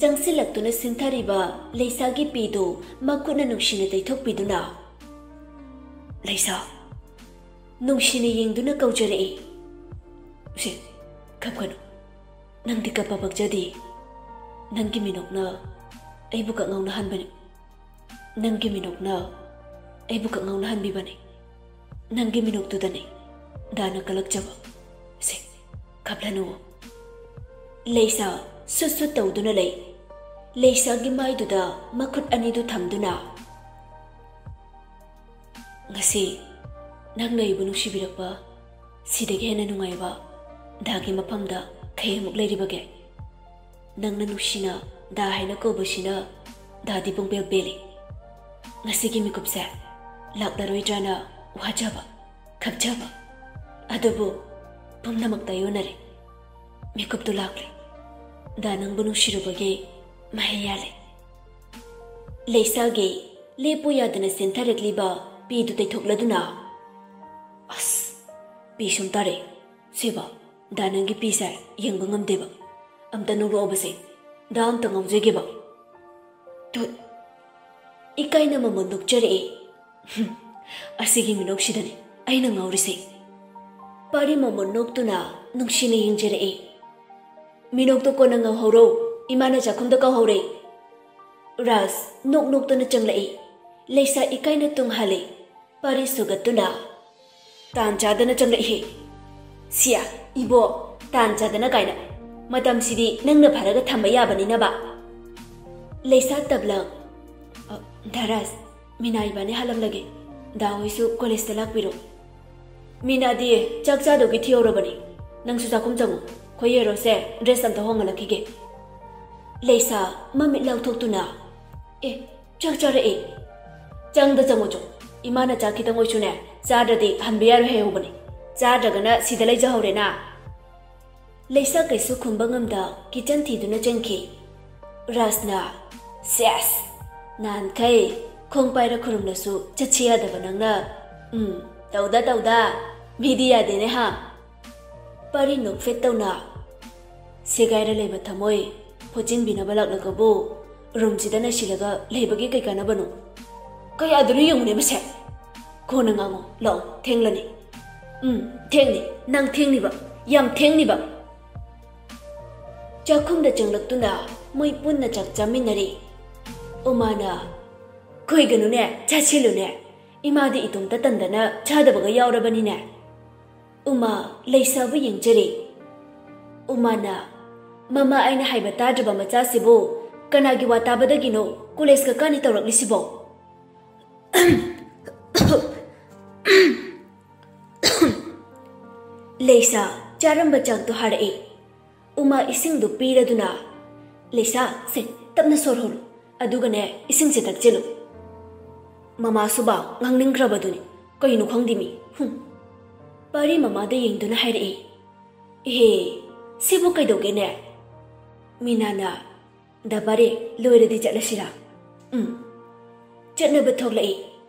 ꯆꯪꯁꯤꯜꯂꯛꯇꯨꯅ ꯁꯤꯟꯊꯔꯤꯕ ꯂꯩꯁꯥꯒꯤ ꯄꯤꯗꯨ ꯃꯈꯨꯠꯅ ꯅꯨꯡꯁꯤꯅ ꯇꯩꯊꯣꯛꯄꯤꯗꯨꯅ, ꯂꯩꯁꯥ, ꯅꯨꯡꯁꯤꯅ ꯌꯦꯡꯗꯨꯅ ꯀꯧꯖꯔꯛꯏ꯫ ꯁꯦ, ꯀꯞꯀꯅꯨ꯫ ꯅꯪꯗꯤ ꯀꯞꯄ ꯄꯛꯆꯗꯦ꯫ ꯅꯪꯒꯤ ꯃꯤꯅꯣꯛꯅ ꯑꯩꯕꯨ ꯀꯛꯉꯧꯅꯍꯟꯕꯅꯤ꯫ ꯅꯪꯒꯤ ꯃꯤꯅꯣꯛꯅ ꯑꯩꯕꯨ ꯀꯛꯉꯧꯅꯍꯟꯕꯤꯕꯅꯤ꯫ ꯅꯪꯒꯤ ꯃꯤꯅꯣꯛꯇꯨꯗꯅꯤ ꯗꯥꯅ ꯀꯂꯛꯆꯕ꯫ ꯁꯦ, ꯀꯞꯂꯅꯨ꯫ ꯂꯩꯁꯥ ꯁꯨꯠ ꯁꯨꯠ ꯇꯧꯗꯨꯅ ꯂꯩ꯫ ꯂꯩꯁꯥꯒꯤ ꯃꯥꯏꯗꯨꯗ ꯃꯈꯨꯠ ꯑꯅꯤꯗꯨ ꯊꯝꯗꯨꯅ, ꯉꯁꯤ ꯅꯪꯅ ꯑꯩꯕꯨ ꯅꯨꯡꯁꯤꯕꯤꯔꯛꯄ ꯁꯤꯗꯒꯤ ꯍꯦꯟꯅ ꯅꯨꯡꯉꯥꯏꯕ ꯗꯥꯒꯤ ꯃꯐꯝꯗ ꯀꯩ ꯑꯃꯨꯛ ꯂꯩꯔꯤꯕꯒꯦ? ꯅꯪꯅ ꯅꯨꯡꯁꯤꯅ ꯗꯥ ꯍꯥꯏꯅ ꯀꯧꯕꯁꯤꯅ ꯗꯥꯗꯤ ꯄꯨꯡꯄꯦꯜ ꯄꯦꯜꯂꯤ꯫ ꯉꯁꯤꯒꯤ ꯃꯤꯀꯨꯞꯁꯦ ꯂꯥꯛꯂꯔꯣꯏꯗ꯭ꯔꯥꯅ ꯋꯥꯖꯕ, ꯈꯞꯆꯕ, ꯑꯗꯨꯕꯨ ꯄꯨꯝꯅꯃꯛ ꯇꯥꯏꯌꯣꯟꯅꯔꯦ꯫ ꯃꯤꯀꯨꯞꯇꯨ ꯂꯥꯛꯂꯦ꯫ ꯗꯥ ꯅꯪꯕꯨ ꯅꯨꯡꯁꯤꯔꯨꯕꯒꯤ ꯃꯍꯩ ꯌꯥꯜꯂꯦ꯫ ꯂꯩꯁꯥꯒꯤ ꯂꯦꯞꯄꯨ ꯌꯥꯗꯅ ꯆꯦꯟꯊꯔꯛꯂꯤꯕ ꯄꯤꯗꯨ ꯇꯩꯊꯣꯛꯂꯗꯨꯅ, "ꯑꯁ, ꯄꯤ ꯁꯨꯝ ꯇꯥꯔꯛꯑꯦ꯫ ꯁꯦꯕ, ꯗꯥ ꯅꯪꯒꯤ ꯄꯤꯁꯦ ꯌꯦꯡꯕ ꯉꯝꯗꯦꯕ꯫ ꯑꯝꯇ ꯅꯣꯛꯂꯛꯑꯣꯕꯁꯦ꯫ ꯗꯥ ꯑꯝꯇ ꯉꯥꯎꯖꯒꯦꯕ꯫" ꯇꯨꯠ! ꯏꯀꯥꯏꯅ ꯃꯃꯣꯟ ꯅꯣꯛꯆꯔꯛꯑꯦ꯫ "ꯍꯨꯝ, ꯑꯁꯤꯒꯤ ꯃꯤꯅꯣꯛꯁꯤꯗꯅꯤ ꯑꯩꯅ ꯉꯥꯎꯔꯤꯁꯦ꯫" ꯄꯥꯔꯤ ꯃꯃꯣꯟ ꯅꯣꯛꯇꯨꯅ ꯅꯨꯡꯁꯤꯅ ꯌꯦꯡꯖꯔꯛꯑꯦ꯫ "ꯃꯤꯅꯣꯛꯇꯣ ꯀꯣꯟꯅ ꯉꯥꯎꯍꯧꯔꯣ, ꯏꯃꯥꯅ ꯆꯥꯛꯈꯨꯝꯗ ꯀꯧꯍꯧꯔꯦ꯫" ꯔꯥꯖ ꯅꯣꯛ ꯅꯣꯛꯇꯨꯅ ꯆꯪꯂꯛꯏ꯫ ꯂꯩꯁꯥ ꯏꯀꯥꯏꯅ ꯇꯨꯡ ꯍꯜꯂꯤ꯫ ꯄꯥꯔꯤ ꯁꯨꯒꯠꯇꯨꯅ, "ꯇꯥꯟ ꯆꯥꯗꯅ ꯆꯪꯂꯛꯏꯍꯦ꯫" "ꯁꯤꯌꯥ, ꯏꯕꯣ, ꯇꯥꯟ ꯆꯥꯗꯅ ꯀꯥꯏꯅ꯫ ꯃꯇꯝꯁꯤꯗꯤ ꯅꯪꯅ ꯐꯔꯒ ꯊꯝꯕ ꯌꯥꯕꯅꯤꯅꯕ꯫" ꯂꯩꯁꯥ ꯇꯞꯂꯛ, "ꯑ, ꯗꯥ ꯔꯥꯖ, ꯃꯤꯅꯥ ꯏꯕꯥꯅꯤ ꯍꯜꯂꯝꯂꯒꯦ꯫ ꯗꯥ ꯍꯣꯏꯁꯨ ꯀꯣꯂꯦꯖꯇ ꯂꯥꯛꯄꯤꯔꯣ꯫" "ꯃꯤꯅꯥꯗꯤ ꯆꯥꯛ ꯆꯥꯗꯧꯒꯤ ꯊꯤꯍꯧꯔꯕꯅꯤ꯫ ꯅꯪꯁꯨ ꯆꯥꯛꯈꯨꯝ ꯆꯪꯉꯨ꯫ ꯈꯣꯏ ꯍꯦꯔꯣꯁꯦ ꯗ꯭ꯔꯦꯁ ꯑꯝꯇ ꯍꯣꯡꯍꯜꯂꯛꯈꯤꯒꯦ꯫" ꯂꯩꯁꯥ ꯃꯃꯤꯠ ꯂꯥꯎꯊꯣꯛꯇꯨꯅ, "ꯑꯦ, ꯆꯥꯛ ꯆꯥꯔꯛꯑꯦ꯫" "ꯆꯪꯗ ꯆꯪꯉꯨ ꯆꯣ꯫ ꯏꯃꯥꯅ ꯆꯥꯛ ꯈꯤꯇꯪ ꯑꯣꯏꯁꯨꯅꯦ, ꯆꯥꯗ꯭ꯔꯗꯤ ꯍꯟꯕ ꯌꯥꯔꯣꯏ ꯍꯥꯏꯍꯧꯕꯅꯦ꯫ ꯆꯥꯗ꯭ꯔꯒꯅ ꯁꯤꯗ ꯂꯩꯖꯍꯧꯔꯦꯅ꯫" ꯂꯩꯁꯥ ꯀꯩꯁꯨ ꯈꯨꯝꯕ ꯉꯝꯗ ꯀꯤꯆꯟ ꯊꯤꯗꯨꯅ ꯆꯪꯈꯤ꯫ ꯔꯥꯖꯅ, "ꯁꯦꯁ! ꯅꯍꯥꯟꯈꯩ ꯈꯣꯡ ꯄꯥꯏꯔ ꯈꯨꯔꯨꯝꯂꯁꯨ ꯆꯠꯁꯤ ꯌꯥꯗꯕ ꯅꯪꯅ, ꯎꯝ, ꯇꯧꯗ ꯇꯧꯗ, ꯃꯤꯗꯤ ꯌꯥꯗꯦꯅꯦ ꯍꯥ?" ꯄꯥꯔꯤ ꯅꯣꯛꯐꯦꯠ ꯇꯧꯅ, "ꯁꯦꯒꯥꯏꯔ ꯂꯩꯕ ꯊꯃꯣꯏ ꯐꯣꯠꯆꯤꯟꯕꯤꯅꯕ ꯂꯥꯛꯂꯒꯕꯨ ꯔꯨꯝꯁꯤꯗ ꯅꯩꯁꯤꯜꯂꯒ ꯂꯩꯕꯒꯤ ꯀꯩ ꯀꯥꯟꯅꯕꯅꯣ? ꯀꯌꯥꯗꯨꯅꯣ ꯌꯦꯡꯉꯨꯅꯦ ꯃꯁꯦ꯫ ꯀꯣꯟꯅ ꯉꯥꯡꯉꯣ, ꯂꯥꯛꯑꯣ, ꯊꯦꯡꯂꯅꯤ꯫" "ꯎꯝ, ꯊꯦꯡꯅꯤ, ꯅꯪ ꯊꯦꯡꯅꯤꯕ, ꯌꯥꯝ ꯊꯦꯡꯅꯤꯕ꯫" ꯆꯥꯛꯈꯨꯝꯗ ꯆꯪꯂꯛꯇꯨꯅ ꯃꯣꯏ ꯄꯨꯟꯅ ꯆꯥꯛ ꯆꯥꯃꯤꯟꯅꯔꯤ꯫ ꯎꯃꯥꯅ, "ꯈꯣꯏꯒꯅꯨꯅꯦ, ꯆꯥꯁꯤꯜꯂꯨꯅꯦ꯫ ꯏꯃꯥꯗꯤ ꯏꯇꯣꯝꯇ ꯇꯟꯗꯅ ꯆꯥꯗꯕꯒ ꯌꯥꯎꯔꯕꯅꯤꯅꯦ꯫" ꯎꯃꯥ ꯂꯩꯁꯥꯕꯨ ꯌꯦꯡꯖꯔꯦ꯫ ꯎꯃꯥꯅ, "ꯃꯃꯥ ꯑꯩꯅ ꯍꯥꯏꯕ ꯇꯥꯗ꯭ꯔꯕ ꯃꯆꯥꯁꯤꯕꯨ ꯀꯅꯥꯒꯤ ꯋꯥ ꯇꯥꯕꯗꯒꯤꯅꯣ ꯀꯣꯂꯦꯖꯀ ꯀꯥꯅꯤ ꯇꯧꯔꯛꯂꯤꯁꯤꯕꯣ?" ꯂꯩꯁꯥ ꯆꯥꯔꯝꯕ ꯆꯥꯛꯇꯨ ꯍꯥꯔꯛꯏ꯫ ꯎꯃꯥ ꯏꯁꯤꯡꯗꯨ ꯄꯤꯔꯗꯨꯅ, "ꯂꯩꯁꯥ, ꯁꯦ, ꯇꯞꯅ ꯁꯣꯔ ꯍꯣꯜꯂꯨ, ꯑꯗꯨꯒꯅꯦ, ꯏꯁꯤꯡꯁꯦ ꯊꯛꯆꯤꯜꯂꯨ꯫" ꯃꯃꯥꯁꯨꯕ ꯉꯥꯡꯅꯤꯡꯈ꯭ꯔꯕꯗꯨꯅꯤ꯫ ꯀꯩꯅꯣ ꯈꯪꯗꯦꯃꯤ꯫ ꯍꯨꯝ꯫ ꯄꯥꯔꯤ ꯃꯃꯥꯗ ꯌꯦꯡꯗꯨꯅ ꯍꯥꯏꯔꯛꯏ, "ꯏꯍꯦ, ꯁꯤꯕꯨ ꯀꯩꯗꯧꯒꯦꯅꯦ?" ꯃꯤꯅꯥꯅ, "ꯗꯥ ꯄꯥꯔꯤ, ꯂꯣꯏꯔꯗꯤ ꯆꯠꯂꯁꯤꯔꯥ?" "ꯎꯝ꯫" ꯆꯠꯅꯕ ꯊꯣꯛꯂꯛꯏ꯫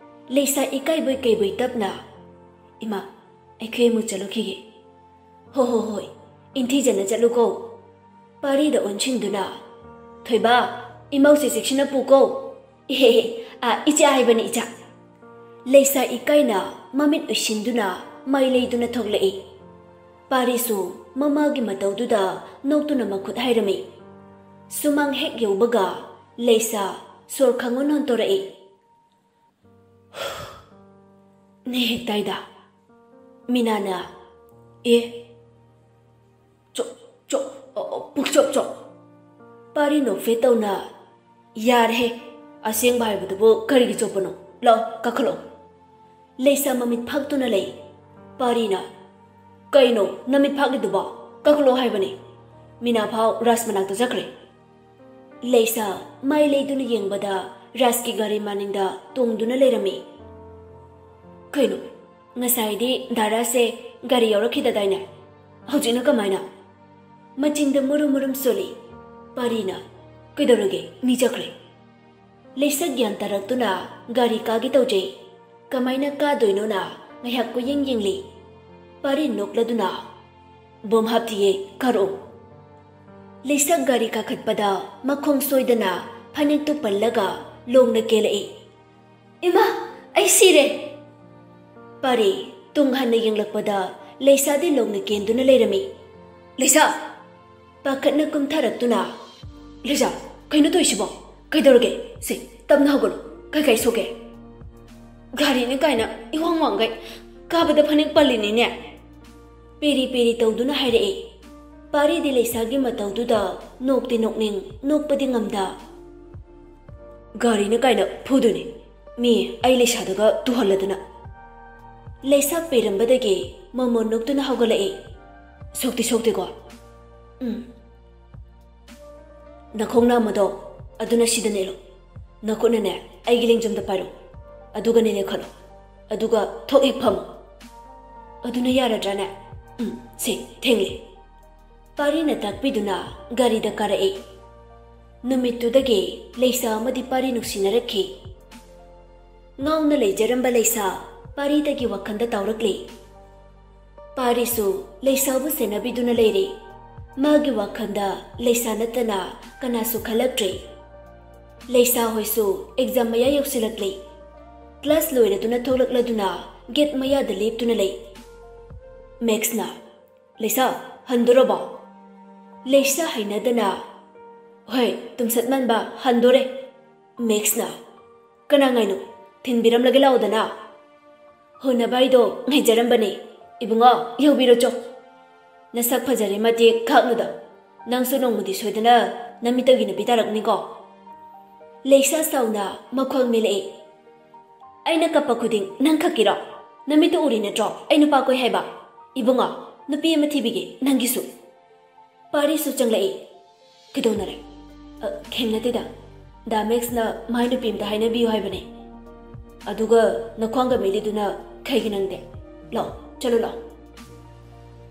ꯂꯩꯁꯥ ꯏꯀꯥꯏꯕꯣꯏ ꯀꯩꯕꯣꯏ ꯇꯞꯅ, "ꯏꯃꯥ, ꯑꯩꯈꯣꯏ ꯑꯃꯨꯛ ꯆꯠꯂꯨꯈꯤꯒꯦ꯫" "ꯍꯣ ꯍꯣ ꯍꯣꯏ, ꯏꯟꯊꯤꯖꯅ ꯆꯠꯂꯨꯀꯣ꯫" ꯄꯥꯔꯤꯗ ꯑꯣꯟꯁꯤꯟꯗꯨꯅ, "ꯊꯣꯏꯕ, ꯏꯃꯧꯁꯦ ꯆꯦꯛꯁꯤꯟꯅ ꯄꯨꯀꯣ꯫" "ꯏꯍꯦ, ꯑ, ꯏꯆꯥ ꯍꯥꯏꯕꯅꯤ, ꯏꯆꯥ꯫" ꯂꯩꯁꯥ ꯏꯀꯥꯏꯅ ꯃꯃꯤꯠ ꯎꯏꯁꯤꯟꯗꯨꯅ ꯃꯥꯏ ꯂꯩꯗꯨꯅ ꯊꯣꯛꯂꯛꯏ꯫ ꯄꯥꯔꯤꯁꯨ ꯃꯃꯥꯒꯤ ꯃꯇꯧꯗꯨꯗ ꯅꯣꯛꯇꯨꯅ ꯃꯈꯨꯠ ꯍꯥꯏꯔꯝꯃꯤ꯫ ꯁꯨꯃꯥꯡ ꯍꯦꯛ ꯌꯧꯕꯒ ꯂꯩꯁꯥ ꯁꯣꯔ ꯈꯪꯍꯣꯟ ꯍꯣꯟꯇꯣꯔꯛꯏ꯫ "ꯅꯦ ꯍꯦꯛ ꯇꯥꯏꯗ꯫" ꯃꯤꯅꯥꯅ, "ꯑꯦ, ꯆꯣ, ꯆꯣ, ꯑ, ꯑ, ꯄꯨꯛꯆꯣꯞ ꯆꯣꯞ꯫" ꯄꯥꯔꯤ ꯅꯣꯛꯐꯦꯠ ꯇꯧꯅ, "ꯌꯥꯔꯦꯍꯦ, ꯑꯁꯦꯡꯕ ꯍꯥꯏꯕꯗꯨꯕꯨ ꯀꯔꯤꯒꯤ ꯆꯣꯞꯄꯅꯣ? ꯂꯥꯛꯑꯣ, ꯀꯥꯈꯠꯂꯛꯑꯣ꯫" ꯂꯩꯁꯥ ꯃꯃꯤꯠ ꯐꯥꯛꯇꯨꯅ ꯂꯩ꯫ ꯄꯥꯔꯤꯅ, "ꯀꯩꯅꯣ ꯅꯃꯤꯠ ꯐꯥꯛꯂꯤꯗꯨꯕꯣ? ꯀꯥꯈꯠꯂꯛꯑꯣ ꯍꯥꯏꯕꯅꯤ꯫" ꯃꯤꯅꯥ ꯐꯥꯎ ꯔꯥꯖ ꯃꯅꯥꯛꯇ ꯆꯠꯈ꯭ꯔꯦ꯫ ꯂꯩꯁꯥ ꯃꯥꯏ ꯂꯩꯗꯨꯅ ꯌꯦꯡꯕꯗ ꯔꯥꯖꯀꯤ ꯒꯥꯔꯤ ꯃꯅꯤꯡꯗ ꯇꯣꯡꯗꯨꯅ ꯂꯩꯔꯝꯃꯤ꯫ "ꯀꯩꯅꯣ, ꯉꯁꯥꯏꯗꯤ ꯗꯥ ꯔꯥꯖꯁꯦ ꯒꯥꯔꯤ ꯌꯥꯎꯔꯛꯈꯤꯗꯗꯥꯏꯅꯦ? ꯍꯧꯖꯤꯛꯅ ꯀꯃꯥꯏꯅ?" ꯃꯆꯤꯟꯗ ꯃꯨꯔꯨꯝ ꯃꯨꯔꯨꯝ ꯁꯣꯜꯂꯤ꯫ ꯄꯥꯔꯤꯅ, "ꯀꯩꯗꯧꯔꯒꯦ? ꯃꯤ ꯆꯠꯈ꯭ꯔꯦ꯫" ꯂꯩꯁꯥ ꯒ꯭ꯌꯥꯟ ꯇꯥꯔꯛꯇꯨꯅ ꯒꯥꯔꯤ ꯀꯥꯒꯦ ꯇꯧꯖꯩ꯫ ꯀꯃꯥꯏꯅ ꯀꯥꯗꯣꯏꯅꯣꯅ ꯉꯥꯏꯍꯥꯛ ꯀꯣꯏꯌꯦꯡ ꯌꯦꯡꯂꯤ꯫ ꯄꯥꯔꯤ ꯅꯣꯛꯂꯗꯨꯅ, "ꯕꯣꯝ ꯍꯥꯞꯇꯤꯌꯦ, ꯀꯥꯔꯛꯑꯣ꯫" ꯂꯩꯁꯥ ꯒꯥꯔꯤ ꯀꯥꯈꯠꯄꯗ ꯃꯈꯣꯡ ꯁꯣꯏꯗꯅ ꯐꯅꯦꯛꯇꯨ ꯄꯜꯂꯒ ꯂꯣꯡꯅ ꯀꯦꯜꯂꯛꯏ꯫ "ꯏꯃꯥ, ꯑꯩ ꯁꯤꯔꯦ!" ꯄꯥꯔꯤ ꯇꯨꯡ ꯍꯟꯅ ꯌꯦꯡꯂꯛꯄꯗ ꯂꯩꯁꯥꯗꯤ ꯂꯣꯡꯅ ꯀꯦꯟꯗꯨꯅ ꯂꯩꯔꯝꯃꯤ꯫ "ꯂꯩꯁꯥ!" ꯄꯥꯈꯠꯅ ꯀꯨꯝꯊꯔꯛꯇꯨꯅ, "ꯂꯩꯁꯥ, ꯀꯩꯅꯣ ꯇꯧꯔꯤꯁꯤꯕꯣ? ꯀꯩꯗꯧꯔꯒꯦ? ꯁꯦ, ꯇꯞꯅ ꯍꯧꯒꯠꯂꯣ꯫ ꯀꯩ ꯀꯩ ꯁꯣꯛꯀꯦ?" "ꯒꯥꯔꯤꯅꯤ ꯀꯥꯏꯅ ꯏꯋꯥꯡ ꯋꯥꯡꯒꯩ ꯀꯥꯕꯗ ꯐꯅꯦꯛ ꯄꯜꯂꯤꯅꯤꯅꯦ꯫" ꯄꯦꯔꯤ ꯄꯦꯔꯤ ꯇꯧꯗꯨꯅ ꯍꯥꯏꯔꯛꯏ꯫ ꯄꯥꯔꯤꯗꯤ ꯂꯩꯁꯥꯒꯤ ꯃꯇꯧꯗꯨꯗ ꯅꯣꯛꯇꯤ ꯅꯣꯛꯅꯤꯡ, ꯅꯣꯛꯄꯗꯤ ꯉꯝꯗ꯫ "ꯒꯥꯔꯤꯅ ꯀꯥꯏꯅ ꯐꯨꯗꯣꯏꯅꯤ꯫ ꯃꯤ ꯑꯩ ꯂꯩꯁꯥꯗꯒ ꯇꯨꯍꯜꯂꯗꯅ꯫" ꯂꯩꯁꯥ ꯄꯦꯔꯝꯕꯗꯒꯤ ꯃꯣꯃꯣꯟ ꯅꯣꯛꯇꯨꯅ ꯍꯧꯒꯠꯂꯛꯏ꯫ "ꯁꯣꯛꯇꯤ ꯁꯣꯛꯇꯦꯀꯣ?" "ꯎꯝ꯫" ꯅꯈꯣꯡ ꯅꯥꯝꯃꯗꯣ ꯑꯗꯨꯅ ꯁꯤꯗ ꯅꯦꯠꯂꯣ꯫ ꯅꯈꯨꯠꯅꯅꯦ ꯑꯩꯒꯤ ꯂꯦꯡꯖꯨꯝꯗ ꯄꯥꯏꯔꯣ꯫ ꯑꯗꯨꯒꯅꯦ ꯂꯦꯡꯈꯠꯂꯣ꯫ ꯑꯗꯨꯒ ꯊꯣꯛ ꯍꯦꯛ ꯐꯝꯃꯣ꯫ ꯑꯗꯨꯅ ꯌꯥꯔꯗ꯭ꯔꯥꯅꯦ? ꯎꯝ, ꯁꯦ, ꯊꯦꯡꯂꯦ꯫ ꯄꯥꯔꯤꯅ ꯇꯥꯛꯄꯤꯗꯨꯅ ꯒꯥꯔꯤꯗ ꯀꯥꯔꯛꯏ꯫ ꯅꯨꯃꯤꯠꯇꯨꯗꯒꯤ ꯂꯩꯁꯥ ꯑꯃꯗꯤ ꯄꯥꯔꯤ ꯅꯨꯡꯁꯤꯅꯔꯛꯈꯤ꯫ ꯉꯥꯎꯅ ꯂꯩꯖꯔꯝꯕ ꯂꯩꯁꯥ ꯄꯥꯔꯤꯗꯒꯤ ꯋꯥꯈꯜꯗ ꯇꯥꯎꯔꯛꯂꯤ꯫ ꯄꯥꯔꯤꯁꯨ ꯂꯩꯁꯥꯕꯨ ꯁꯦꯟꯅꯕꯤꯗꯨꯅ ꯂꯩꯔꯤ꯫ ꯃꯥꯒꯤ ꯋꯥꯈꯜꯗ ꯂꯩꯁꯥ ꯅꯠꯇꯅ ꯀꯅꯥꯁꯨ ꯈꯜꯂꯛꯇ꯭ꯔꯦ꯫ ꯂꯩꯁꯥ ꯍꯣꯏꯁꯨ ꯑꯦꯛꯖꯥꯝ ꯃꯌꯥ ꯌꯧꯁꯤꯜꯂꯛꯂꯤ꯫ ꯀ꯭ꯂꯥꯁ ꯂꯣꯏꯔꯗꯨꯅ ꯊꯣꯛꯂꯛꯂꯗꯨꯅ ꯒꯦꯠ ꯃꯌꯥꯗ ꯂꯦꯞꯇꯨꯅ ꯂꯩ꯫ ꯃꯦꯛꯁꯅ, "ꯂꯩꯁꯥ, ꯍꯟꯗꯣꯔꯕꯣ?" ꯂꯩꯁꯥ ꯍꯩꯅꯗꯅ, "ꯍꯣꯏ, ꯇꯨꯝꯁꯠ ꯃꯥꯟꯕ, ꯍꯟꯗꯣꯔꯦ꯫" ꯃꯦꯛꯁꯅ, "ꯀꯅꯥ ꯉꯥꯏꯅꯣ? ꯊꯤꯟꯕꯤꯔꯝꯂꯒꯦ ꯂꯥꯛꯑꯣꯗꯅ꯫" ꯍꯣꯅꯕꯥꯏꯗꯣ ꯉꯥꯏꯖꯔꯝꯕꯅꯦ꯫ "ꯏꯕꯨꯡꯉꯣ, ꯌꯧꯕꯤꯔꯣ ꯆꯣ꯫ ꯅꯁꯛ ꯐꯖꯔꯦ ꯃꯇꯦꯛ ꯈꯥꯛꯅꯨꯗ꯫ ꯅꯪꯁꯨ ꯅꯣꯡꯃꯗꯤ ꯁꯣꯏꯗꯅ ꯅꯃꯤꯠꯇꯒꯤ ꯅꯨꯄꯤ ꯇꯥꯔꯛꯅꯤꯀꯣ꯫" ꯂꯩꯁꯥ ꯁꯥꯎꯅ ꯃꯈꯣꯡ ꯃꯦꯜꯂꯛꯏ꯫ "ꯑꯩꯅ ꯀꯞꯄ ꯈꯨꯗꯤꯡ ꯅꯪ ꯈꯛꯀꯤꯔꯣ? ꯅꯃꯤꯠꯇ ꯎꯔꯤ ꯅꯠꯇ꯭ꯔꯣ ꯑꯩ ꯅꯨꯄꯥ ꯀꯣꯏ ꯍꯥꯏꯕ? ꯏꯕꯨꯡꯉꯣ, ꯅꯨꯄꯤ ꯑꯃ ꯊꯤꯕꯤꯒꯦ ꯅꯪꯒꯤꯁꯨ꯫" ꯄꯥꯔꯤꯁꯨ ꯆꯪꯂꯛꯏ꯫ "ꯀꯩꯗꯧꯅꯔꯦ?" "ꯑ, ꯀꯩꯝ ꯅꯠꯇꯦꯗ꯫ ꯗꯥ ꯃꯦꯛꯁꯅ ꯃꯥꯏ ꯅꯨꯄꯤ ꯑꯝꯗ ꯍꯥꯏꯅꯕꯤꯌꯨ ꯍꯥꯏꯕꯅꯦ꯫ ꯑꯗꯨꯒ ꯅꯈ꯭ꯋꯥꯡꯒ ꯃꯦꯠꯂꯤꯗꯨꯅ ꯀꯩꯒꯤ ꯅꯪꯗꯦ? ꯂꯥꯛꯑꯣ, ꯆꯠꯂꯣ ꯂꯥꯛꯑꯣ꯫"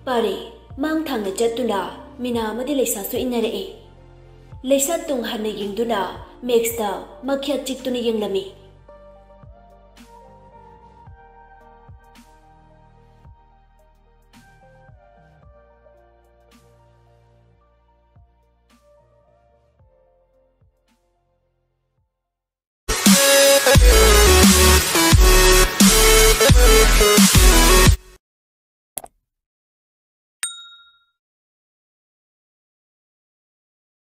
ꯄꯥꯔꯤ ꯃꯥꯡ ꯊꯥꯡꯅ ꯆꯠꯇꯨꯅ ꯃꯤꯅꯥ ꯑꯃꯗꯤ ꯂꯩꯁꯥꯁꯨ ꯏꯟꯅꯔꯛꯏ꯫ ꯂꯩꯁꯥ ꯇꯨꯡ ꯍꯟꯅ ꯌꯦꯡꯗꯨꯅ ꯃꯦꯛꯁꯇ ꯃꯈ꯭ꯌꯥꯠ ꯆꯤꯛꯇꯨꯅ ꯌꯦꯡꯂꯝꯃꯤ꯫